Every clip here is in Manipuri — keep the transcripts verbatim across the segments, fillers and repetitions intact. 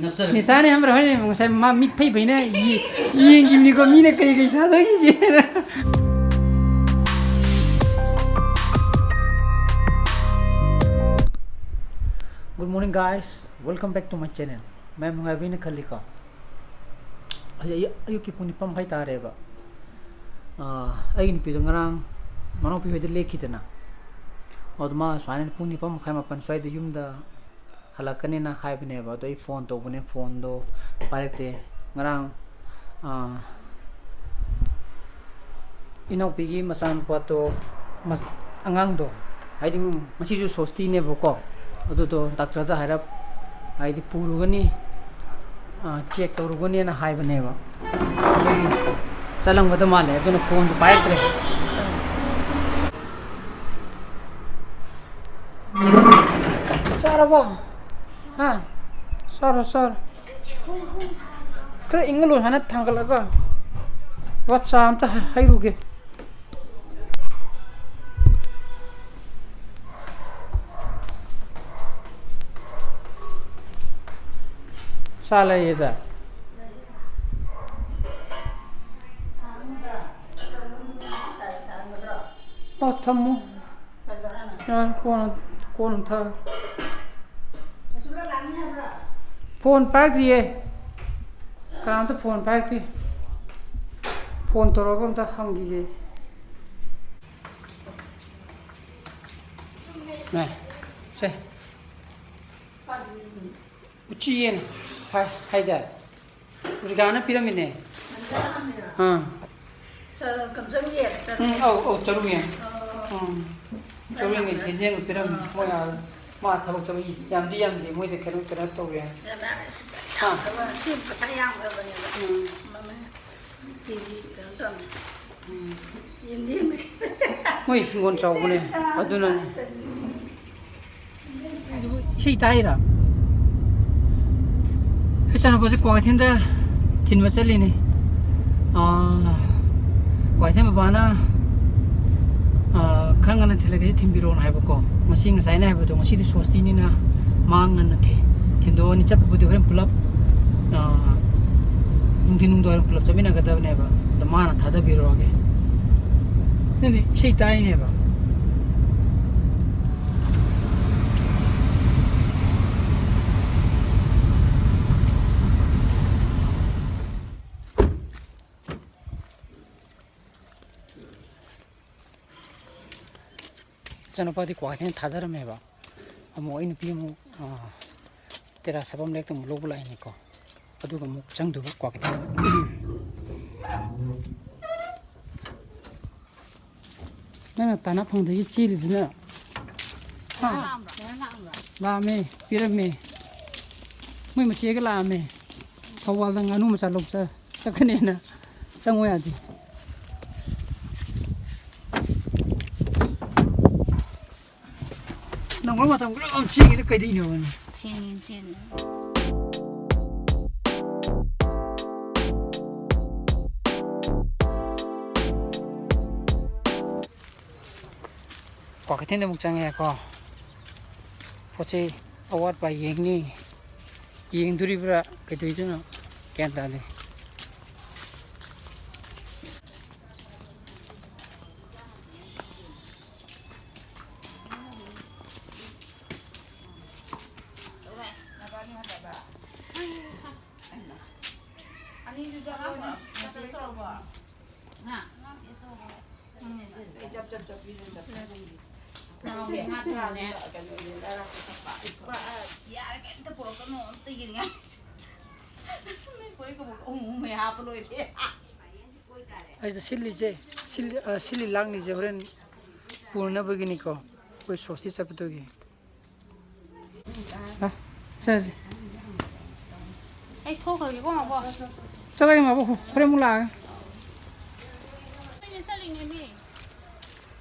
ꯅꯞꯆꯔꯒꯦ꯫ ꯅꯤꯁꯥꯅꯦ ꯈꯪꯕ꯭ꯔꯥ? ꯍꯣꯏꯅꯦ, ꯉꯁꯥꯏ ꯃꯥ ꯃꯤꯠ ꯐꯩ ꯐꯩꯅ ꯌꯦ-, ꯌꯦꯡꯈꯤꯕꯅꯤꯀꯣ, ꯃꯤꯅ ꯀꯩ ꯀꯩ ꯊꯥꯗꯈꯤꯒꯦꯅ꯫ Good morning, guys. Welcome back to my channel. ꯃꯌꯥꯝ ꯅꯨꯡꯉꯥꯏꯕꯤꯅ ꯈꯜꯂꯤꯀꯣ꯫ ꯍꯧꯖꯤꯛ ꯑꯌꯨꯛ, ꯑꯌꯨꯛꯀꯤ ꯄꯨꯡ ꯅꯤꯄꯥꯟ ꯃꯈꯥꯏ ꯇꯥꯔꯦꯕ꯫ ꯑꯥ, ꯑꯩꯒꯤ ꯅꯨꯄꯤꯗꯣ ꯉꯔꯥꯡ ꯃꯅꯥꯎꯄꯤ ꯍꯣꯏꯗ ꯂꯦꯛꯈꯤꯗꯅ꯫ ꯑꯗꯨ ꯃꯥ ꯁꯨꯃꯥꯏꯅ ꯄꯨꯡ ꯅꯤꯄꯥꯟ ꯃꯈꯥꯏ, ꯃꯥꯄꯟ ꯁ꯭ꯋꯥꯏꯗ ꯌꯨꯝꯗ ꯍꯜꯂꯛꯀꯅꯤꯅ ꯍꯥꯏꯕꯅꯦꯕ꯫ ꯑꯗꯣ ꯑꯩ ꯐꯣꯟ ꯇꯧꯕꯅꯦ, ꯐꯣꯟꯗꯣ ꯄꯥꯏꯔꯛꯇꯦ꯫ ꯉꯔꯥꯡ, ꯑꯥ, ꯏꯅꯥꯎꯄꯤꯒꯤ ꯃꯆꯥꯅꯨꯄꯥꯗꯣ, ꯃ-, ꯑꯉꯥꯡꯗꯣ, ꯍꯥꯏꯗꯤ ꯉꯁꯤꯁꯨ ꯁꯣꯁꯇꯤꯅꯦꯕꯀꯣ, ꯑꯗꯨꯗꯣ ꯗꯥꯛꯇꯔꯗ ꯍꯥꯏꯔꯞ, ꯍꯥꯏꯗꯤ ꯄꯨꯔꯨꯒꯅꯤ, ꯑꯥ, ꯆꯦꯛ ꯇꯧꯔꯨꯒꯅꯤꯅ ꯍꯥꯏꯕꯅꯦꯕ꯫ ꯑꯗꯨꯒꯤ ꯆꯠꯂꯝꯒꯗ ꯃꯥꯜꯂꯦ, ꯑꯗꯨꯅ ꯐꯣꯟꯁꯨ ꯄꯥꯏꯔꯛꯇ꯭ꯔꯦ꯫ ꯆꯥꯔꯕꯣ? ꯍꯥ? ꯆꯥꯔꯣ, ꯆꯥꯔꯣ꯫ ꯈꯔ ꯏꯪꯍꯜꯂꯣ, ꯍꯥꯟꯅ ꯊꯥꯡꯒꯠꯂꯒ꯫ ꯂꯨꯄꯥ ꯆꯥ ꯑꯝꯇ ꯍꯩꯔꯨꯒꯦ꯫ ꯆꯥ ꯂꯩꯌꯦꯗ꯫ ꯑꯣ, ꯊꯝꯃꯣ꯫ ꯌꯥꯔꯦ, ꯀꯣꯟꯅ, ꯀꯣꯟꯅ ꯊꯛꯑꯒꯦ꯫ ꯐꯣꯟ ꯄꯥꯏꯔꯛꯇꯤꯌꯦ꯫ ꯀꯅꯥꯝꯇ ꯐꯣꯟ ꯄꯥꯏꯔꯛꯇꯦ꯫ ꯐꯣꯟ ꯇꯧꯔꯒ ꯑꯝꯇ ꯍꯪꯈꯤꯒꯦ꯫ ꯅꯦ, ꯁꯦ꯫ ꯎꯆꯤꯑꯅ ꯍꯥꯏ-, ꯍꯥꯏꯗꯥꯏ? ꯔꯤꯒꯥꯅ ꯄꯤꯔꯝꯃꯤꯅꯦ꯫ ꯑꯥ꯫ ꯆ-, ꯀꯝ ꯆꯠꯂꯨꯒꯦ? ꯎꯝ, ꯑꯧ, ꯑꯧ, ꯆꯠꯂꯨꯒꯦ꯫ ꯑꯣ꯫ ꯎꯝ꯫ ꯆꯠꯂꯨꯒꯦ, ꯌꯦꯟꯗꯦꯝꯒ ꯄꯤꯔꯝꯃꯤ꯫ ꯑꯥ꯫ ꯃꯣꯏ ꯑꯥ, ꯃꯥ ꯊꯕꯛ ꯆꯠꯄ ꯌꯥꯝꯗꯤ ꯌꯥꯝꯗꯦ, ꯃꯣꯏꯗ ꯀꯩꯅꯣ, ꯀꯩꯅꯣ ꯇꯧꯋꯦ꯫ ꯌꯥꯝ ꯌꯥꯝꯃꯦ꯫ ꯑꯥ꯫ ꯌꯥꯝꯈ꯭ꯔꯕ, ꯁꯤ ꯄꯩꯁꯥ ꯌꯥꯝꯈ꯭ꯔꯕꯅꯦꯕ꯫ ꯎꯝ꯫ ꯃꯃꯜ꯫ ꯀꯦ ꯖꯤ ꯀꯩꯅꯣ ꯇꯧꯔꯝꯃꯦ꯫ ꯎꯝ꯫ ꯌꯦꯟꯗꯦꯝ꯫ ꯃꯣꯏ ꯍꯤꯡꯒꯣꯜ ꯆꯥꯎꯕꯅꯦ, ꯑꯗꯨꯅꯅꯦ꯫ ꯏꯁꯩ ꯇꯥꯏꯔꯥ? ꯑꯩ ꯏꯆꯥꯅꯨꯄꯥꯁꯦ ꯀ꯭ꯋꯥꯀꯩꯊꯦꯜꯗ ꯊꯤꯟꯕ ꯆꯠꯂꯤꯅꯦ꯫ ꯑꯥ, ꯀ꯭ꯋꯥꯀꯩꯊꯦꯜ ꯕꯕꯥꯅ, ꯑꯥ, "ꯈꯔ ꯉꯟꯅ ꯊꯤꯜꯂꯛꯀꯦ, ꯊꯤꯟꯕꯤꯔꯛꯑꯣꯅ" ꯍꯥꯏꯕꯀꯣ꯫ ꯉꯁꯤ ꯉꯁꯥꯏꯅ ꯍꯥꯏꯕꯗꯣ, ꯉꯁꯤꯗꯤ ꯁꯣꯁꯇꯤꯅꯤꯅ ꯃꯥ ꯉꯟꯅ ꯊꯤ-, ꯊꯤꯟꯗꯣꯛꯑꯅꯤ꯫ ꯆꯠꯄꯕꯨꯗꯤ ꯍꯣꯔꯦꯟ ꯄꯨꯂꯞ, ꯑꯥ, ꯅꯨꯡꯊꯤꯟ ꯅꯨꯡꯗꯥꯡ ꯋꯥꯏꯔꯝ ꯄꯨꯂꯞ ꯆꯠꯃꯤꯟꯅꯒꯗꯕꯅꯦꯕ꯫ ꯑꯗꯣ ꯃꯥꯅ ꯊꯥꯗꯕꯤꯔꯛꯑꯒꯦ꯫ ꯅꯪꯗꯤ ꯏꯁꯩ ꯇꯥꯔꯤꯅꯦꯕ꯫ ꯏꯆꯥꯅꯨꯄꯥꯗꯤ ꯀ꯭ꯋꯥꯀꯩꯊꯦꯜ ꯊꯥꯗꯔꯝꯃꯦꯕ꯫ ꯑꯃꯨꯛ ꯑꯩ ꯅꯨꯄꯤ ꯑꯃꯨꯛ, ꯑꯥ, ꯇꯦꯔꯥ ꯁꯥꯄꯝ ꯂꯦꯛꯇ ꯑꯃꯨꯛ ꯂꯧꯕ ꯂꯥꯛꯏꯅꯤꯀꯣ꯫ ꯑꯗꯨꯒ ꯑꯃꯨꯛ ꯆꯪꯗꯣꯏꯕ ꯀ꯭ꯋꯥꯀꯩꯊꯦꯜ꯫ ꯅꯪꯅ ꯇꯥꯅ ꯐꯪꯗꯒꯤ ꯆꯦꯜꯂꯤꯗꯨꯅ꯫ ꯍꯥ? ꯂꯥꯛꯑꯝꯃꯦ, ꯄꯤꯔꯝꯃꯦ꯫ ꯃꯣꯏ ꯃꯆꯦꯒ ꯂꯥꯛꯑꯝꯃꯦ꯫ ꯊꯧꯕꯥꯜꯗ ꯉꯥꯅꯨ ꯃꯆꯥ ꯂꯧ ꯆ-, ꯆꯠꯀꯅꯦꯅ꯫ ꯆꯪꯉꯣ ꯌꯥꯗꯦ꯫ ꯅꯪ ꯃꯇꯝ ꯄꯨꯂꯞ ꯑꯃ ꯆꯦꯟꯒꯤꯗ ꯀꯩꯗꯧꯅꯣ? ꯊꯦꯡꯉꯦ ꯆꯦꯟ꯫ ꯀ꯭ꯋꯥꯀꯩꯊꯦꯜꯗ ꯑꯃꯨꯛ ꯆꯪꯉꯦꯀꯣ꯫ ꯄꯣꯠ ꯆꯩ ꯑꯋꯥꯠꯄ ꯌꯦꯡꯅꯤ꯫ ꯌꯦꯡꯗꯣꯔꯤꯕ꯭ꯔꯥ ꯀꯩꯗꯧꯗꯣꯏꯅꯣ ꯒ꯭ꯌꯥꯟ ꯇꯥꯗꯦ꯫ ꯌꯥꯔꯦ, ꯀꯩꯝꯇ ꯄꯨꯔꯛꯀꯅꯨ, ꯑꯝꯇ ꯌꯦꯡꯉꯦ꯫ ꯅꯣꯏ ꯕꯣꯔꯤ ꯀꯕꯣꯛ ꯑꯍꯨꯝ ꯑꯍꯨꯝ ꯍꯦꯛ ꯍꯥꯞꯄ ꯂꯣꯏꯔꯦ꯫ ꯑꯩꯁꯦ ꯁꯤꯜꯂꯤꯁꯦ, ꯁꯤꯜꯂꯤ, ꯑ, ꯁꯤꯜꯂꯤ ꯂꯥꯡꯂꯤꯁꯦ ꯍꯣꯔꯦꯟ ꯄꯨꯅꯅꯕꯒꯤꯅꯤꯀꯣ, ꯑꯩꯈꯣꯏ ꯁꯣꯁꯇꯤ ꯆꯠꯄꯗꯨꯒꯤ꯫ ꯑ, ꯆꯠꯂꯁꯤ꯫ ꯑꯩ ꯊꯣꯛꯈ꯭ꯔꯒꯦꯀꯣ, ꯃꯥꯕꯣ꯫ ꯆꯠꯂꯒꯦ, ꯃꯥꯕꯣ, ꯍꯣꯔꯦꯟ ꯑꯃꯨꯛ ꯂꯥꯛꯑꯒꯦ꯫ ꯑꯩꯅ ꯆꯠꯂꯤꯅꯦꯃꯤ꯫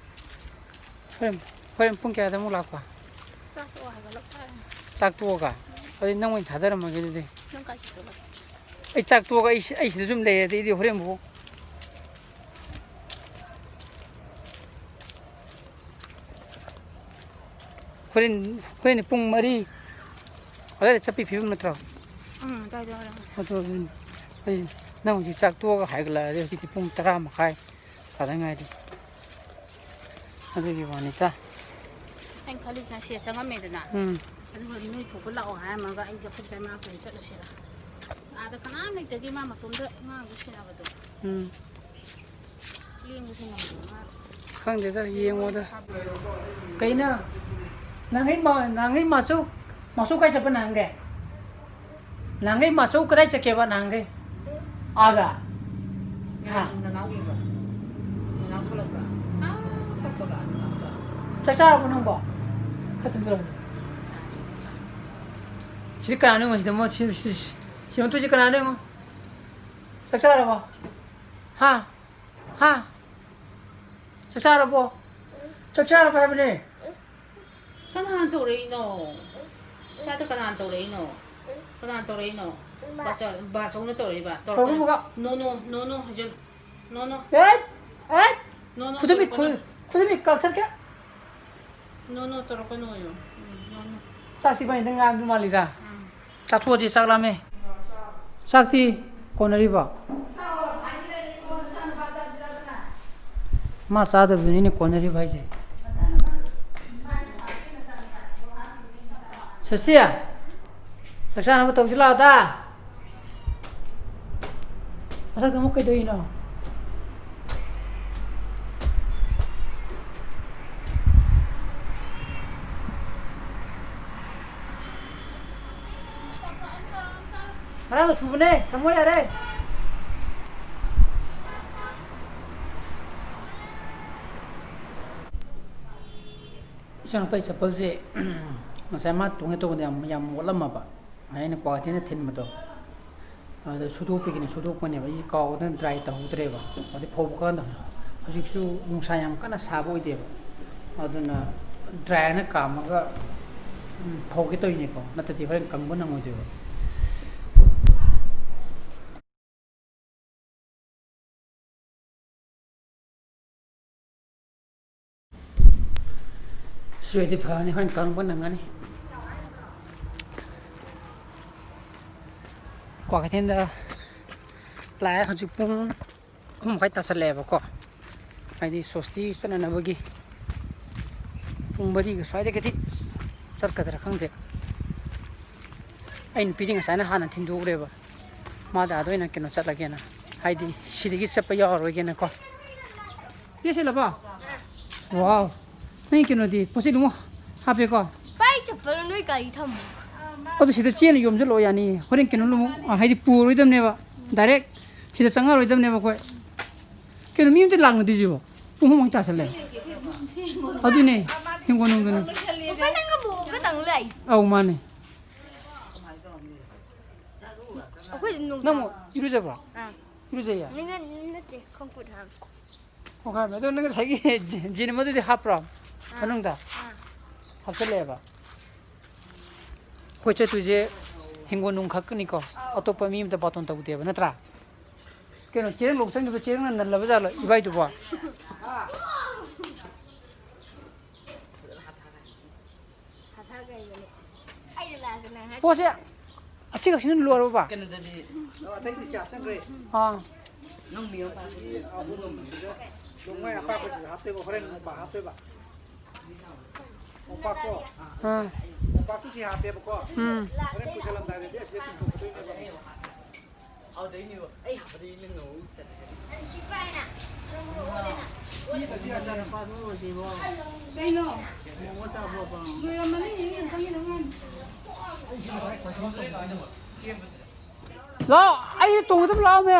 ꯍꯣꯔꯦꯟ, ꯍꯣꯔꯦꯟ ꯄꯨꯡ ꯀꯌꯥꯗ ꯑꯃꯨꯛ ꯂꯥꯛꯄ? ꯆꯥꯛ ꯇꯣꯛꯑ ꯍꯥꯏꯒꯠꯂꯛꯄ ꯇꯥꯔꯦ꯫ ꯆꯥꯛ ꯇꯣꯛꯑꯒ? ꯑꯗꯨꯗꯤ ꯅꯪ ꯑꯣꯏꯅ ꯊꯥꯗꯔꯝꯃꯒꯦ ꯑꯗꯨꯗꯤ꯫ ꯅꯪ ꯀꯥꯏ ꯆꯠꯇꯣꯏꯕ? ꯑꯩ ꯆꯥꯛ ꯇꯣꯛꯑꯒ ꯑꯩ ꯁꯤ-, ꯑꯩ ꯁꯤꯗ ꯁꯨꯝ ꯂꯩꯔꯗꯤ ꯑꯩꯗꯤ ꯍꯣꯔꯦꯟꯕꯨ ꯍꯣꯔꯦꯟ, ꯍꯣꯔꯦꯟ ꯄꯨꯡ ꯃꯔꯤ, ꯑꯗꯨꯋꯥꯏꯗ ꯆꯠꯄꯤ ꯐꯤꯕꯝ ꯅꯠꯇ꯭ꯔꯣ? ꯎꯝ, ꯑꯗꯨꯋꯥꯏꯗ ꯑꯣꯏꯔꯝꯒꯅꯤ꯫ ꯑꯗꯨ ꯑꯗꯨꯅꯤ꯫ ꯑꯩ, ꯅꯪ ꯍꯧꯖꯤꯛ ꯆꯥꯛ ꯇꯣꯛꯑꯒ ꯍꯥꯏꯒꯠꯂꯛꯑꯗꯤ ꯍꯧꯖꯤꯛꯇꯤ ꯄꯨꯡ ꯇꯔꯥ ꯃꯈꯥꯏ ꯇꯥꯗ ꯉꯥꯏꯔꯤ꯫ ꯑꯗꯨꯒꯤ ꯋꯥꯅꯤꯗ꯫ ꯑꯩꯅ ꯈꯜꯂꯤꯁꯤꯅ ꯁꯤꯗ ꯆꯪꯉꯝꯃꯦꯗꯅ꯫ ꯎꯝ꯫ ꯑꯗꯨꯒ ꯅꯣꯏ ꯊꯣꯛꯄ ꯂꯥꯛꯑꯣ ꯍꯥꯏꯔꯝꯃꯒ ꯑꯩꯁꯦ ꯑꯩꯈꯣꯏ ꯆꯥꯏ ꯃꯅꯥꯛꯇ ꯑꯣꯏꯅ ꯆꯠꯂꯁꯤꯔꯥ? ꯑꯥꯗ ꯀꯅꯥꯝ ꯂꯩꯇꯗꯤ ꯃꯥ ꯃꯇꯣꯝꯗ ꯉꯥꯡꯕ ꯁꯦꯟꯅꯕꯗꯣ꯫ ꯎꯝ꯫ ꯂꯦꯡꯕꯁꯨ ꯉꯝꯗꯕ ꯃꯥ꯫ ꯈꯪꯗꯦꯗ, ꯌꯦꯡꯉꯣꯗ꯫ ꯀꯩꯅꯣ? ꯅꯍꯥꯟꯒꯩ ꯃꯥ-, ꯅꯍꯥꯟꯒꯩ ꯃꯥꯁꯨ, ꯃꯥꯁꯨ ꯀꯥꯏ ꯆꯠꯄ ꯅꯍꯥꯟꯒꯩ? ꯅꯍꯥꯟꯒꯩ ꯃꯥꯆꯧ ꯀꯗꯥꯏ ꯆꯠꯀꯦꯕ ꯅꯍꯥꯟꯒꯩ? ꯑꯥꯗ? ꯍꯥ? ꯅꯅꯥꯎ ꯎꯕ꯭ꯔꯥ? ꯅꯅꯥꯎ ꯊꯣꯛꯂꯛꯄ꯭ꯔꯥ? ꯑꯥ, ꯀꯞꯄꯒ ꯅꯅꯥꯎ ꯊꯣꯛꯂꯛꯄ꯭ꯔꯥ? ꯆꯥꯛ ꯆꯥꯔꯕꯣ ꯅꯪꯕꯣ? ꯈꯔ ꯆꯪꯁꯤꯜꯂꯛꯑꯣ꯫ ꯁꯤꯗꯤ ꯀꯅꯥꯅꯣ ꯌꯦꯡꯉꯣ ꯁꯤꯗ ꯃꯣꯏ ꯁꯤ, ꯁꯤ, ꯁꯤ ꯑꯣꯟꯊꯣꯛꯏꯁꯦ ꯀꯅꯥꯅꯣ ꯌꯦꯡꯉꯣ? ꯆꯥꯛ ꯆꯥꯔꯕꯣ? ꯍꯥ? ꯍꯥ? ꯆꯥꯛ ꯆꯥꯔꯕꯣ? ꯆꯥꯛ ꯆꯥꯔꯕꯣ ꯍꯥꯏꯕꯅꯦ? ꯀꯅꯥꯅ ꯇꯧꯔꯛꯏꯅꯣ? ꯏꯆꯥꯗ ꯀꯅꯥꯅ ꯇꯧꯔꯛꯏꯅꯣ? ꯀꯅꯥꯅ ꯇꯧꯔꯛꯏꯅꯣ? ꯕꯥꯆꯧ-, ꯕꯥꯆꯧꯅ ꯇꯧꯔꯛꯏꯕ? ꯇꯧꯔꯛꯀꯅꯨ꯫ ꯇꯧꯔꯛꯀꯅꯨ꯫ ꯅꯣ, ꯅꯣ, ꯅꯣ, ꯅꯣ, ꯍꯥꯏꯖꯜꯂꯨ꯫ ꯅꯣ, ꯅꯣ꯫ ꯑꯦ! ꯑꯦ! ꯅꯣ, ꯅꯣ, ꯈꯨꯗꯨꯝ ꯃꯤ-, ꯇꯧꯔꯛꯀꯅꯨ꯫ ꯈꯨ-, ꯈꯨꯗꯨꯝ ꯃꯤ ꯀꯛꯊꯠꯀꯦ꯫ ꯅꯣ, ꯅꯣ, ꯇꯧꯔꯛꯀꯅꯣꯌꯣ꯫ ꯎꯝ, ꯅꯣ, ꯅꯣ꯫ ꯆꯥꯛꯁꯤ ꯏꯕꯥꯅꯤꯗꯪ ꯉꯥꯡꯕ ꯃꯥꯜꯂꯤꯗ꯫ ꯎꯝ꯫ ꯆꯥꯊꯣꯛꯑꯁꯤ, ꯆꯥꯛ ꯂꯥꯝꯃꯦ꯫ ꯆꯥꯛꯇꯤ ꯀꯣꯟꯅꯔꯤꯕꯣ? ꯃꯥ ꯆꯥꯗꯕꯗꯨꯅꯤꯅꯦ ꯀꯣꯟꯅꯔꯤꯕ ꯍꯥꯏꯁꯦ꯫ ꯁꯁꯤ, ꯆꯥꯛ ꯆꯥꯅꯕ ꯇꯧꯁꯤ ꯂꯥꯛꯑꯣꯗ꯫ ꯃꯊꯛꯇ ꯑꯃꯨꯛ ꯀꯩꯗꯧꯔꯤꯅꯣ? ꯉꯔꯥꯡꯗ ꯁꯨꯕꯅꯦ, ꯊꯝꯃꯣ ꯌꯥꯔꯦ꯫ ꯏꯆꯥꯅꯨꯄꯥꯒꯤ ꯆꯄꯜꯁꯦ ꯉꯁꯥꯏ ꯃꯥ ꯇꯣꯡꯉꯦ ꯇꯧꯕꯗ ꯌꯥꯝ, ꯌꯥꯝ ꯃꯣꯠꯂꯝꯃꯕ꯫ ꯑꯩꯅ ꯀ꯭ꯋꯥꯀꯩꯊꯦꯜꯗ ꯊꯤꯟꯕꯗꯣ, ꯑꯗꯨꯗ ꯁꯨꯗꯣꯛꯄꯤꯒꯦꯅ ꯁꯨꯗꯣꯛꯄꯅꯦꯕ꯫ ꯑꯩꯁꯦ ꯀꯥꯎꯗꯅ dry ꯇꯧꯍꯧꯗ꯭ꯔꯦꯕ꯫ ꯑꯗꯩ ꯐꯧꯕ ꯀꯥꯟꯗ ꯍꯧꯖꯤꯛꯁꯨ ꯅꯨꯡꯁꯥ ꯌꯥꯝ ꯀꯟꯅ ꯁꯥꯕ ꯑꯣꯏꯗꯦꯕ꯫ ꯑꯗꯨꯅ dryꯅ ꯀꯥꯝꯃꯒ, ꯎꯝ, ꯐꯧꯒꯦ ꯇꯧꯔꯤꯅꯦꯀꯣ, ꯅꯠꯇ꯭ꯔꯗꯤ ꯍꯣꯔꯦꯟ ꯀꯪꯕ ꯅꯪꯉꯣꯏꯗꯣꯏꯕ꯫ ꯁꯤ ꯑꯣꯏꯔꯗꯤ ꯐꯔꯅꯤ, ꯍꯣꯔꯦꯟ ꯀꯪꯕ ꯅꯪꯉꯅꯤ꯫ ꯀ꯭ꯋꯥꯀꯩꯊꯦꯜꯗ ꯂꯥꯛꯑꯦ꯫ ꯍꯧꯖꯤꯛ ꯄꯨꯡ ꯑꯍꯨꯝ ꯃꯈꯥꯏ ꯇꯥꯁꯜꯂꯛꯑꯦꯕꯀꯣ꯫ ꯍꯥꯏꯗꯤ ꯁꯣꯁꯇꯤ ꯆꯠꯅꯅꯕꯒꯤ ꯄꯨꯡ ꯃꯔꯤꯒ ꯁ꯭ꯋꯥꯏꯗꯒꯗꯤ ꯆꯠꯀꯗ꯭ꯔꯥ ꯈꯪꯗꯦ꯫ ꯑꯩ ꯅꯨꯄꯤꯗꯤ ꯉꯁꯥꯏꯅ ꯍꯥꯟꯅ ꯊꯤꯟꯗꯣꯛꯎꯔꯦꯕ꯫ ꯃꯥꯗ ꯑꯥꯗ ꯑꯣꯏꯅ ꯀꯩꯅꯣ ꯆꯠꯂꯒꯦꯅ꯫ ꯍꯥꯏꯗꯤ ꯁꯤꯗꯒꯤ ꯆꯠꯄ ꯌꯥꯎꯔꯔꯣꯏꯒꯦꯅꯀꯣ꯫ ꯄꯦꯁꯦꯜꯂꯕꯣ? ꯋꯥꯎ꯫ ꯅꯪꯒꯤ ꯀꯩꯅꯣꯗꯤ ꯄꯣꯠꯆꯩ ꯑꯗꯨꯝ ꯍꯥꯞꯄꯦꯀꯣ? ꯄꯥꯏ ꯆꯠꯄꯗꯣ ꯅꯣꯏ ꯒꯥꯔꯤ ꯊꯝꯃꯣ꯫ ꯑꯗꯨ ꯁꯤꯗ ꯆꯦꯅ ꯌꯣꯝꯁꯤꯜꯂꯛꯑꯣ ꯌꯥꯅꯤ꯫ ꯍꯣꯔꯦꯟ ꯀꯩꯅꯣ ꯑꯃꯨꯛ, ꯍꯥꯏꯗꯤ ꯄꯨꯔꯣꯏꯗꯕꯅꯦꯕ꯫ ꯗꯥꯏꯔꯦꯛ ꯁꯤꯗ ꯆꯪꯉꯔꯣꯏꯗꯕꯅꯦꯕ ꯑꯩꯈꯣꯏ꯫ ꯀꯩꯅꯣ ꯃꯤ ꯑꯝꯇ ꯂꯥꯛꯅꯗ꯭ꯔꯤꯁꯤꯕꯣ? ꯄꯨꯡ ꯑꯍꯨꯝ ꯃꯈꯥꯏ ꯇꯥꯁꯜꯂꯦ꯫ ꯑꯗꯨꯅꯦ, ꯍꯤꯡꯒꯣꯜ ꯅꯨꯡꯗꯨꯅꯦ꯫ ꯑꯩꯈꯣꯏ ꯅꯪꯒ ꯕꯣꯕꯣꯛ ꯈꯛꯇꯪ ꯂꯥꯛꯏ꯫ ꯑꯧ, ꯃꯥꯅꯦ꯫ ꯑꯩꯈꯣꯏꯗꯤ ꯅꯣꯡ ꯅꯪ ꯇꯥꯕ꯫ ꯏꯔꯨꯖꯕ꯭ꯔꯣ? ꯑꯥ꯫ ꯏꯔꯨꯖꯩꯌꯦ? ꯅꯪ ꯅꯠꯇꯦ, ꯈꯣꯡ ꯈꯨꯠ ꯍꯥꯝꯃꯤ꯫ ꯈꯣꯡ ꯍꯥꯝꯃꯤ꯫ ꯑꯗꯣ ꯅꯪ ꯉꯁꯥꯏꯒꯤ ꯖꯤꯟ ꯑꯃꯗꯨꯗꯤ ꯍꯥꯞꯄ꯭ꯔꯣ? ꯑꯥ꯫ ꯃꯅꯨꯡꯗ? ꯑꯥ꯫ ꯍꯥꯞꯆꯜꯂꯛꯑꯦꯕ꯫ ꯑꯩꯈꯣꯏ ꯆꯠꯇꯣꯏꯁꯦ ꯍꯤꯡꯒꯣꯜ ꯅꯨꯡ ꯈꯛꯀꯅꯤꯀꯣ, ꯑꯇꯣꯞꯄ ꯃꯤ ꯑꯝꯇ ꯕꯥꯇꯣꯟ ꯇꯧꯗꯦꯕ, ꯅꯠꯇ꯭ꯔꯥ? ꯀꯩꯅꯣ, ꯆꯦꯔꯪ ꯂꯧ ꯆꯪꯈꯤꯕ ꯆꯦꯔꯪꯅ ꯅꯜꯂꯕ ꯖꯥꯠꯂꯣ ꯏꯕꯥꯏꯗꯨꯕꯣ? ꯄꯣꯠꯁꯦ ꯑꯁꯤꯈꯛꯁꯤꯅ ꯂꯣꯏꯔꯕ? ꯀꯩꯅꯣꯗꯗꯤ ꯑꯣ, ꯑꯇꯩꯗꯤ ꯁꯤ ꯍꯥꯞꯆꯟꯈ꯭ꯔꯦ꯫ ꯑꯥ꯫ ꯅꯪ ꯃꯤ ꯑꯃ ꯄꯥꯏꯔꯣ꯫ ꯑꯁꯤꯒꯤ ꯑꯍꯨꯝ ꯑꯃꯁꯤꯗ ꯅꯣꯡꯃꯩ ꯑꯄꯥꯛꯄꯁꯤꯗ ꯍꯥꯞꯇꯣꯏꯕ, ꯍꯣꯔꯦꯟ ꯅꯣꯡꯄꯥꯛ ꯍꯥꯞꯇꯣꯏꯕ꯫ ꯃꯣꯝꯄꯥꯛꯇꯣ, ꯑꯥ꯫ ꯃꯣꯝꯄꯥꯛꯇꯨ ꯁꯤ ꯍꯥꯞꯄꯦꯕꯀꯣ꯫ ꯎꯝ꯫ ꯍꯣꯔꯦꯟ ꯄꯨꯁꯜꯂꯝꯗꯥꯏꯗꯗꯤ ꯑꯁꯤꯗ ꯆꯤꯡꯊꯣꯛꯇꯣꯏꯅꯦꯕ꯫ ꯑꯗꯨꯗꯩꯅꯦꯕ ꯑꯩ ꯍꯥꯞꯄꯗꯤ ꯅꯪꯅ ꯑꯃꯨꯛ ꯇꯜꯂꯦ꯫ ꯀꯩꯅꯣ? ꯂꯣꯏꯔꯝꯃꯅꯤ, ꯌꯦꯡ ꯌꯦꯡ ꯈꯪꯉꯤꯗ ꯉꯥꯏꯔꯤ꯫ ꯂꯥꯛꯑꯣ, ꯑꯩ ꯇꯣꯡꯒꯗꯕ ꯂꯥꯛꯑꯣꯃꯦ꯫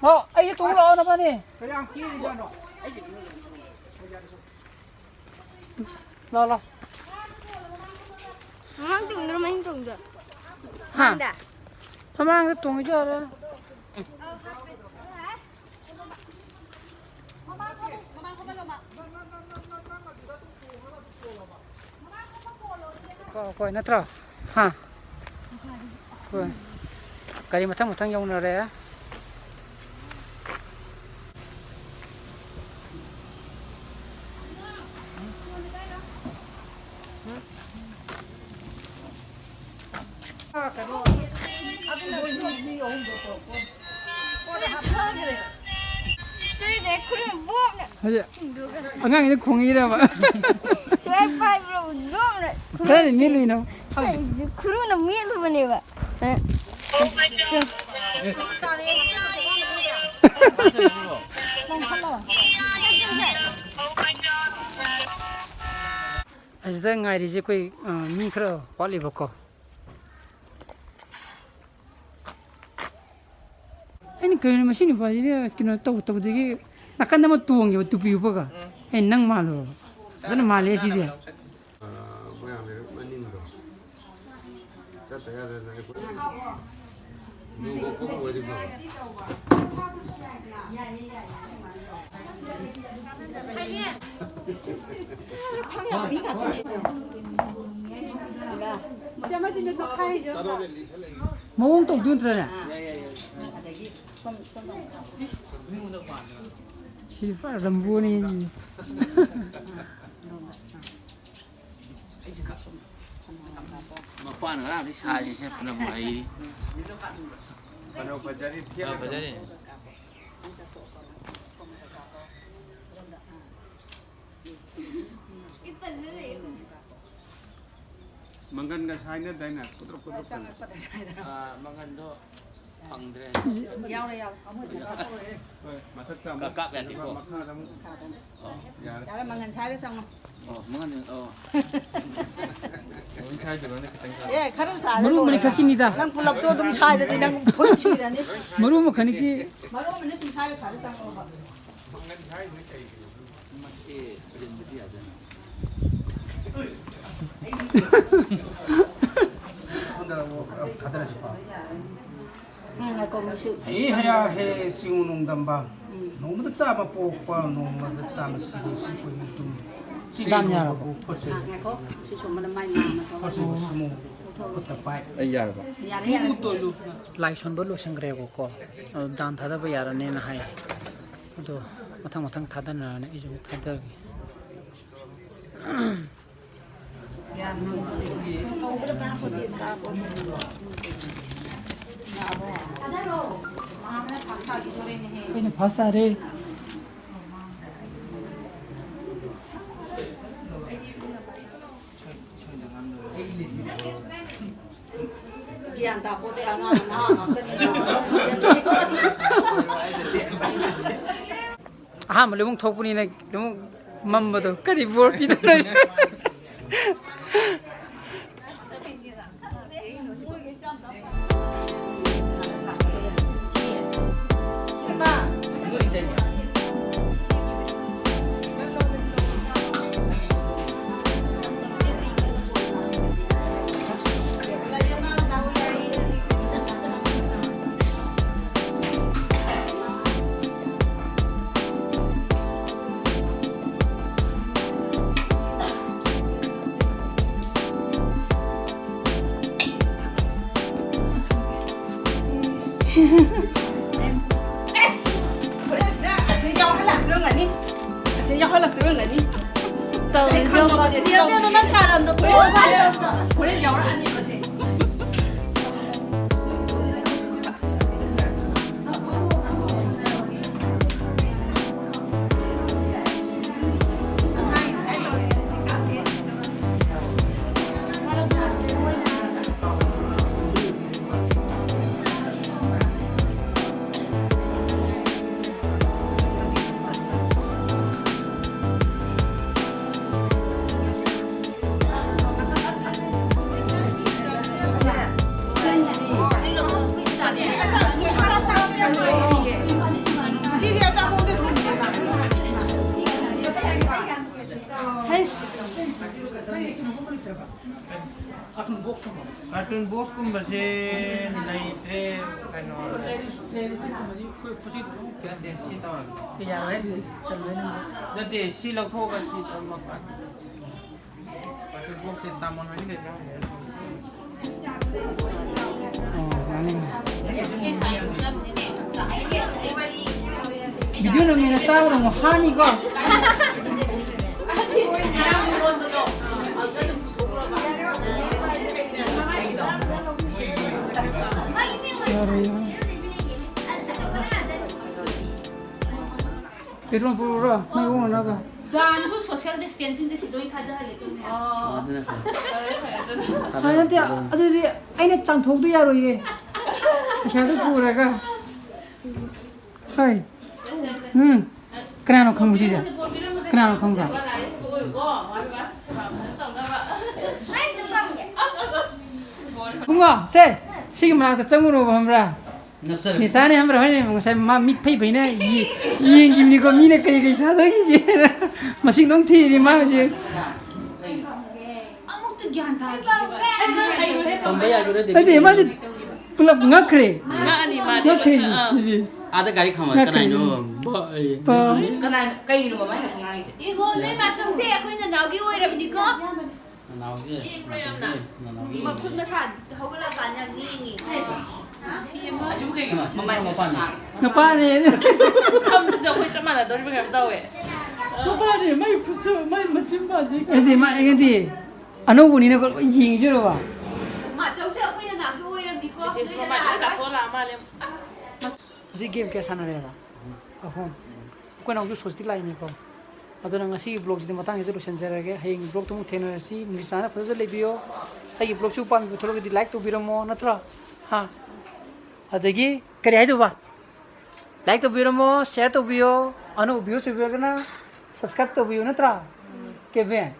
ꯑꯣ, ꯑꯩꯁꯦ ꯇꯣꯡ ꯂꯥꯛꯑꯣ ꯅꯕꯥꯅꯤ꯫ ꯀꯌꯥꯝ ꯀꯤꯔꯤꯖꯥꯠꯅꯣ? ꯂꯥꯛꯑꯣ, ꯂꯥꯛꯑꯣ꯫ ꯃꯃꯥꯡ ꯇꯣꯡꯗꯣꯏꯔꯣ, ꯃꯅꯤꯡ ꯇꯣꯡꯗꯣꯏꯔꯣ? ꯍꯥ? ꯃꯃꯥꯡꯗ꯫ ꯃꯃꯥꯡꯗ ꯇꯣꯡꯉꯁꯨ ꯌꯥꯔꯦ꯫ ꯀꯣ-, ꯀꯣꯏ ꯅꯠꯇ꯭ꯔꯣ? ꯍꯥ? ꯀꯣꯏ꯫ ꯒꯥꯔꯤ ꯃꯊꯪ ꯃꯊꯪ ꯌꯧꯅꯔꯦ꯫ ꯆꯩꯗ ꯈꯨꯔꯨꯝ ꯕꯣꯝꯅ ꯍꯧꯖꯤꯛ ꯊꯤꯡꯗꯣꯛꯈ꯭ꯔꯦ꯫ ꯑꯉꯥꯡꯒꯤꯗꯤ ꯈꯣꯡꯉꯤꯔꯕ? ꯁꯨꯃꯥꯏꯅ ꯄꯥꯏꯕ꯭ꯔꯣ? ꯕꯣꯝꯅ ꯈꯨꯔꯨꯝ ꯀꯗꯥꯏꯗ ꯃꯦꯠꯂꯨꯏꯅꯣ? ꯑꯩꯁꯦ ꯈꯨꯔꯨꯅ ꯃꯦꯠꯂꯨꯕꯅꯦꯕ꯫ ꯁꯨꯃꯥꯏꯅ꯫ ꯑꯁꯤꯗ ꯉꯥꯏꯔꯤꯁꯦ ꯑꯩꯈꯣꯏ, ꯑ, ꯃꯤ ꯈꯔ ꯋꯥꯠꯂꯤꯕꯀꯣ꯫ ꯑꯩꯅ ꯀꯩꯅꯣ ꯃꯁꯤ ꯅꯨꯄꯥꯁꯤꯗꯤ ꯀꯩꯅꯣ ꯇꯧ ꯇꯧꯕꯗꯒꯤ ꯅꯥꯀꯟꯗ ꯑꯃ ꯇꯣꯡꯉꯦꯕ ꯇꯨꯄꯤ ꯎꯞꯄꯒ꯫ ꯑꯩꯅ ꯅꯪ ꯃꯥꯜꯂꯨꯔꯕ꯫ ꯐꯖꯅ ꯃꯥꯜꯂꯦ ꯁꯤꯗꯤ꯫ ꯃꯣꯏꯔꯥꯡ ꯂꯩꯔꯛ ꯃꯅꯤꯡꯗꯣ꯫ ꯆꯠꯇ ꯌꯥꯗꯗꯅ ꯑꯩꯈꯣꯏ ꯅꯣꯡꯃ ꯀꯨꯝ ꯑꯣꯏꯔꯤꯕ꯫ ꯃꯑꯣꯡ ꯇꯧꯗꯣꯏ ꯅꯠꯇ꯭ꯔꯅꯦ? ꯁꯤꯗꯤ ꯄꯨꯔꯥ ꯔꯝꯕꯣꯅꯤ꯫ ꯃꯄꯥꯟ ꯉꯔꯥꯡꯗꯤ ꯁꯥꯔꯤꯁꯦ ꯐꯅꯕꯨ ꯍꯩꯔꯤ꯫ ꯐꯅꯕꯨ ꯐꯖꯔꯤ, ꯊꯦꯡꯅ ꯑꯥ, ꯐꯖꯔꯤ꯫ ꯃꯪꯒꯟꯒ ꯁꯥꯏꯅꯗꯥꯏꯅꯦ? ꯈꯨꯗ꯭ꯔꯨꯞ ꯈꯨꯗ꯭ꯔꯨꯞ ꯇꯧꯅ꯫ ꯑꯥ, ꯃꯪꯒꯟꯗꯣ ꯐꯪꯗ꯭ꯔꯦ꯫ ꯌꯥꯎꯔꯦ, ꯌꯥꯎꯔꯦ꯫ ꯍꯣꯏ, ꯃꯊꯛꯇ ꯑꯃꯨꯛ ꯀꯥꯞ ꯌꯥꯗꯦꯀꯣ? ꯃꯈꯥꯗ ꯑꯃꯨꯛ꯫ ꯃꯈꯥꯗ ꯑꯃꯨꯛ꯫ ꯑꯣ꯫ ꯌꯥꯔꯦ꯫ ꯌꯥꯔꯦ, ꯃꯪꯒꯟ ꯁꯥꯏꯔꯣ, ꯆꯪꯉꯣ꯫ ꯑꯣ, ꯃꯪꯒꯟ, ꯑꯣ꯫ ꯂꯣꯏ ꯁꯥꯏꯗꯕꯅ ꯈꯤꯇꯪ ꯁꯥꯏ꯫ ꯑꯦ, ꯈꯔ ꯁꯥꯏꯔ ꯃꯔꯨ ꯂꯣꯏꯔꯦ꯫ ꯃꯔꯤꯈꯛꯀꯤꯅꯤꯗ꯫ ꯅꯪ ꯄꯨꯂꯞꯇꯣ ꯑꯗꯨꯝ ꯁꯥꯏꯔꯗꯤ ꯅꯪ ꯐꯨꯠ ꯁꯤꯔꯅꯤ꯫ ꯃꯔꯨ ꯃꯈꯜꯒꯤ꯫ ꯃꯔꯨ ꯑꯃꯅ ꯁꯨꯝ ꯁꯥꯏꯔ ꯁꯥꯔ ꯆꯪꯉꯣꯕ꯫ ꯃꯪꯒꯟ ꯁꯥꯏꯁꯤꯅ ꯀꯩꯒꯤꯅꯣ? ꯃꯁꯤ ꯄ꯭ꯂꯦꯟꯗꯗꯤ ꯌꯥꯗꯦ꯫ ꯁꯣꯝꯗ ꯑꯃꯨꯛ ꯊꯥꯗꯔꯁꯤꯀꯣ꯫ ꯎꯝ, ꯉꯥꯏꯈꯣ, ꯃꯁꯤ ꯍꯦ ꯍꯌꯥ ꯍꯦ ꯆꯤꯡꯉꯨ ꯅꯣꯡꯗꯝꯕ꯫ ꯎꯝ꯫ ꯅꯣꯡꯃꯗ ꯆꯥꯝꯃ ꯄꯣꯛꯄ, ꯅꯣꯡꯃꯗ ꯆꯥꯝꯃ ꯁꯤꯕ, ꯁꯤ ꯑꯩꯈꯣꯏ ꯃꯇꯨꯡ꯫ ꯁꯤ ꯗꯥꯝ ꯌꯥꯔꯕꯣ? ꯈꯣꯠꯁꯦ꯫ ꯑꯥ, ꯉꯥꯏꯈꯣ, ꯁꯤ ꯁꯣꯝꯕꯅ ꯃꯥꯏ ꯃꯥꯡꯕ ꯊꯣꯛꯑꯦ꯫ ꯈꯣꯠꯁꯦ, ꯈꯣꯠꯁꯦ, ꯈꯨꯠꯇ ꯄꯥꯏ꯫ ꯑꯩ ꯌꯥꯔꯕ? ꯌꯥꯔꯦ, ꯌꯥꯔꯦ꯫ ꯂꯥꯏ ꯁꯣꯟꯕ ꯂꯣꯏꯁꯤꯟꯈ꯭ꯔꯦꯕꯀꯣ꯫ ꯑꯗꯣ ꯗꯥꯟ ꯊꯥꯗꯕ ꯌꯥꯔꯅꯦꯅ ꯍꯥꯏ꯫ ꯑꯗꯣ ꯃꯊꯪ ꯃꯊꯪ ꯊꯥꯗꯅꯔꯅꯤ, ꯑꯩꯁꯨ ꯑꯃꯨꯛ ꯊꯥꯗꯔꯒꯦ꯫ ꯀꯧꯕꯗ ꯇꯥꯛꯄꯗꯤ ꯇꯥꯛꯄ꯫ ꯑꯩꯅ ꯐꯥꯁ ꯇꯥꯔꯦ꯫ ꯒ꯭ꯌꯥꯟ ꯇꯥꯄꯣꯠꯇꯦ, ꯑꯉꯥꯡ ꯅꯍꯥ ꯉꯥꯛꯇꯅꯤ꯫ ꯑꯍꯥꯟꯕ ꯂꯩꯃꯨꯛ ꯊꯣꯛꯄꯅꯤꯅ ꯂꯩꯃꯨꯛ ꯃꯝꯕꯗꯣ ꯀꯔꯤ ꯕꯣꯔ ꯄꯤꯗꯣꯏꯅꯣ? ꯑꯁ! ꯍꯣꯔꯦꯟꯁꯤꯗ ꯑꯁꯤ ꯌꯥꯎꯍꯜꯂꯛꯇꯣꯏ ꯑꯣꯏꯔꯝꯒꯅꯤ꯫ ꯑꯁꯤ ꯌꯥꯎꯍꯜꯂꯛꯇꯣꯏ ꯑꯣꯏꯔꯝꯒꯅꯤ꯫ ꯇꯧꯔꯤꯁꯦ ꯑꯩ ꯈꯪꯉꯕꯅꯦ, ꯁꯤ ꯌꯦꯡꯉꯣ, ꯇꯧꯔꯤꯁꯦ꯫ ꯅꯪ ꯀꯥꯔꯟꯗꯣ ꯍꯣꯔꯦꯟ, ꯄꯨꯔꯛꯑꯣ ꯍꯥꯏꯔꯣ꯫ ꯍꯣꯔꯦꯟ ꯌꯥꯎꯔꯛꯑꯅꯤꯕ ꯁꯦ꯫ ꯍꯩꯁ꯫ ꯀꯥꯔꯇꯨꯟ ꯕꯣꯛꯁꯀꯨꯝꯕꯁꯦ ꯂꯩꯇ꯭ꯔꯦ꯫ ꯀꯩꯅꯣ, ꯅꯠꯇꯦ, ꯁꯤ ꯇꯧꯔꯒꯦ꯫ ꯅꯠꯇꯦ, ꯁꯤ ꯂꯧꯊꯣꯛꯑꯒ ꯁꯤ ꯊꯝꯃꯒ꯫ ꯀꯥꯔꯇꯨꯟ ꯕꯣꯛꯁꯁꯦ ꯗꯥꯃꯣꯟ ꯍꯣꯏꯒꯤ ꯂꯩꯕ꯭ꯔꯥ ꯍꯪꯒꯦ꯫ ꯑꯣ, ꯃꯥꯅꯤ꯫ ꯚꯤꯗꯤꯑꯣ ꯅꯝꯃꯦꯅ ꯆꯥꯕꯗ ꯑꯃꯨꯛ ꯍꯥꯅꯤꯀꯣ꯫ ꯄꯦꯇ꯭ꯔꯣꯜ ꯄꯨꯔꯛꯎꯔꯣ? ꯃꯩ ꯑꯣꯟꯅꯅꯕ꯫ ꯖꯥꯟꯁꯨ social distancing ꯗ ꯁꯤꯗ ꯑꯣꯏꯅ ꯊꯥꯗꯍꯜꯂꯦ ꯇꯧꯅꯦ꯫ ꯑꯗꯨꯅ ꯐꯩ꯫ ꯐꯔꯦ, ꯐꯔꯦ, ꯑꯗꯨꯅ꯫ ꯑ, ꯅꯠꯇꯦ, ꯑꯗꯨꯗꯤ ꯑꯩꯅ ꯆꯥꯝꯊꯣꯛꯇ ꯌꯥꯔꯣꯏꯌꯦ꯫ ꯄꯩꯁꯥꯗꯨ ꯄꯨꯔꯒ꯫ ꯍꯣꯏ꯫ ꯎꯝ꯫ ꯀꯅꯥꯅꯣ ꯈꯪꯕ ꯁꯤꯁꯦ? ꯀꯅꯥꯅꯣ ꯈꯪꯕ꯭ꯔꯥ? ꯏꯕꯨꯡꯉꯣ, ꯁꯦ, ꯁꯤꯒꯤ ꯃꯅꯥꯛꯇ ꯆꯪꯉꯨꯅꯣꯕ, ꯈꯪꯕ꯭ꯔꯥ? ꯅꯞꯆꯔꯦ꯫ ꯅꯤꯁꯥꯅꯦ ꯈꯪꯕ꯭ꯔꯥ? ꯍꯣꯏꯅꯦ, ꯉꯁꯥꯏ ꯃꯥ ꯃꯤꯠ ꯐꯩ ꯐꯩꯅ ꯌꯦ-, ꯌꯦꯡꯈꯤꯕꯅꯤꯀꯣ, ꯃꯤꯅ ꯀꯩ ꯀꯩ ꯊꯥꯗꯈꯤꯒꯦꯅ꯫ ꯃꯁꯤꯡ ꯂꯣꯏ ꯊꯤꯔꯤꯅꯤ ꯃꯥ ꯍꯧꯖꯤꯛ꯫ ꯑꯃꯨꯛꯇ ꯒ꯭ꯌꯥꯟ ꯇꯥꯈꯤꯗꯦꯕ꯫ ꯇꯝꯕ ꯌꯥꯒꯤꯔꯣꯏ, ꯅꯠꯇꯦ, ꯃꯥꯁꯦ ꯄꯨꯂꯞ ꯉꯛꯈ꯭ꯔꯦ꯫ ꯉꯛꯑꯅꯤ ꯃꯥꯗꯤ꯫ ꯉꯛꯈ꯭ꯔꯦ ꯁꯤ-, ꯑꯥ꯫ ꯁꯤꯁꯦ꯫ ꯑꯥꯗ ꯒꯥꯔꯤ ꯈꯥꯝꯃ ꯉꯛꯈ꯭ꯔꯦ꯫ ꯀꯅꯥꯏꯅꯣ? ꯕꯥ-, ꯑꯩ꯫ ꯕꯥ-, ꯀꯅꯥ-, ꯀꯩꯅꯣ ꯃꯃꯥꯏꯅ ꯉꯥꯡꯉꯤꯁꯦ? ꯏꯕꯣ, ꯅꯣꯏ ꯃꯥꯆꯧꯁꯦ ꯑꯩꯈꯣꯏ ꯅꯅꯥꯎꯒꯤ ꯑꯣꯏꯔꯕꯅꯤꯀꯣ꯫ ꯅꯅꯥꯎꯁꯦ, ꯌꯦꯡꯕ꯭ꯔꯥ ꯌꯥꯝꯅ? ꯅꯅꯥꯎꯒꯤ꯫ ꯃꯈꯨꯠ ꯃꯁꯥ ꯍꯧꯒꯠꯂꯛꯑꯀꯥꯟꯗ ꯌꯥꯝ ꯌꯦꯡꯉꯤ꯫ ꯑꯁꯤꯕꯨ ꯀꯩꯒꯤꯅꯣ? ꯃꯃꯥꯏꯁꯦ ꯃꯄꯥꯟꯗ꯫ ꯉꯥꯡꯉꯤ꯫ ꯅꯨꯄꯥꯅꯦ꯫ ꯁꯝꯁꯤꯁꯨ ꯑꯩꯈꯣꯏ ꯆꯞ ꯃꯥꯟꯅꯗꯧꯔꯤꯕ ꯀꯩꯅꯣꯝ ꯇꯧꯋꯦ꯫ ꯅꯨꯄꯥꯅꯦ, ꯃꯥꯏ ꯈꯨꯠꯁꯨ, ꯃꯥꯏ ꯃꯆꯤꯟ ꯃꯥꯟꯗꯦ꯫ ꯅꯠꯇꯦ, ꯃꯥ, ꯅꯠꯇꯦ꯫ ꯑꯅꯧꯕꯅꯤꯅꯀꯣ ꯂꯣꯏ ꯌꯦꯡꯖꯔꯕ? ꯃꯥꯆꯧꯁꯦ ꯑꯩꯈꯣꯏ ꯅꯅꯥꯎꯒꯤ ꯑꯣꯏꯔꯝꯅꯤꯀꯣ꯫ ꯆꯦꯆꯦꯁꯨ ꯅꯣꯏꯅ ꯃꯃꯥꯏ ꯂꯣꯏ ꯂꯥꯛꯑꯒ ꯇꯥꯊꯣꯛꯑ ꯂꯥꯛꯑ ꯃꯥꯜꯂꯦ꯫ ꯑꯁ! ꯉꯁꯤ ꯒꯦꯝ ꯀꯌꯥ ꯁꯥꯟꯅꯔꯦꯕ? ꯑꯍꯨꯝ꯫ ꯑꯩꯈꯣꯏ ꯅꯥꯎꯁꯨ ꯁꯣꯁꯇꯤ ꯂꯥꯛꯏꯅꯦꯀꯣ꯫ ꯑꯗꯨꯅ ꯉꯁꯤꯒꯤ ꯕ꯭ꯂꯣꯛꯁꯤꯗꯤ ꯃꯇꯥꯡꯁꯤꯗ ꯂꯣꯏꯁꯤꯟꯖꯔꯒꯦ꯫ ꯍꯌꯦꯡ ꯕ꯭ꯂꯣꯛꯇ ꯑꯃꯨꯛ ꯊꯦꯡꯅꯔꯁꯤ꯫ ꯅꯨꯃꯤꯠ ꯆꯥꯅ ꯐꯖꯅ ꯂꯩꯕꯤꯌꯣ꯫ ꯑꯩꯒꯤ ꯕ꯭ꯂꯣꯛꯁꯤꯕꯨ ꯄꯥꯝꯕꯤꯕ ꯊꯣꯛꯂꯒꯗꯤ ꯂꯥꯏꯛ ꯇꯧꯕꯤꯔꯝꯃꯣ, ꯅꯠꯇ꯭ꯔꯥ? ꯍꯥ? ꯑꯗꯒꯤ ꯀꯔꯤ ꯍꯥꯏꯗꯧꯕ? ꯂꯥꯏꯛ ꯇꯧꯕꯤꯔꯝꯃꯣ, ꯁꯤꯌꯔ ꯇꯧꯕꯤꯌꯣ, ꯑꯅꯧꯕ ꯚ꯭ꯌꯨꯁ ꯑꯣꯏꯕꯤꯔꯒꯅ ꯁꯕꯁꯀ꯭ꯔꯥꯏꯕ ꯇꯧꯕꯤꯌꯨ, ꯅꯠꯇ꯭ꯔꯥ? ꯀꯦꯕꯤꯟ?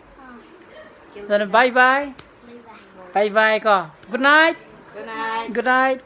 ꯑꯗꯨꯅ bye bye. Bye bye ꯀꯣ. Good night. Good night. Good night.